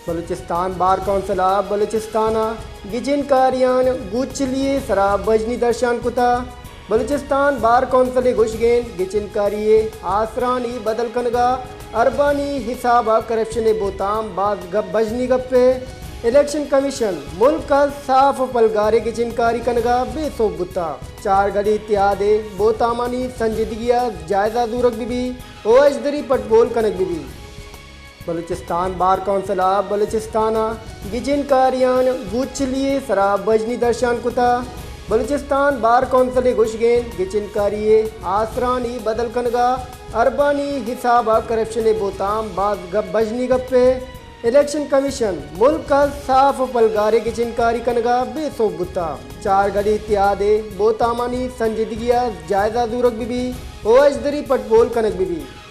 Balochistan bar council ءَ بلوچستان ءَ گچین کاریاں گوں چلی ءِ سرا بژنی درشان کتہ۔ بلوچستان بار کونسل ءِ گوشگ اِنت گچین کاری ءِ آسرانی بدل کنگ ءَ اربانی حساب ءَ کرپشن ءِ بہتام باز گپ، بژنی گپے۔ الیکشن کمیشن ملک ءَ صاف ءُ پلگاریں گچین کاری کنگ ءَ بے سوب بوتہ۔ چار گل اتحاد ءِ بہتامانی سنجیدگی ءَ جائزہ زورگ بہ بیت ءُ اژدری پٹ پول کنگ بہ بیت۔ بلوچستان بار کونسل ءَ بلوچستان ءَ گچین کاریاں گوں چلی ءِ سرا بژنی درشان کتہ۔ بلوچستان بار کونسل ءِ گوشگ اِنت گچین کاری ءِ آسرانی بدل کنگ ءَ اربانی حساب ءَ کرپشن ءِ بہتام باز گپ، بژنی گپے۔ الیکشن کمیشن ملک ءَ صاف ءُ پلگاریں گچین کاری کنگ ءَ بے سوب بوتہ۔ چار گل اتحاد ءِ بہتامانی سنجیدگی ءَ جائزہ زورگ بہ بیت ءُ اژدری پٹ پول کنگ بہ بیت۔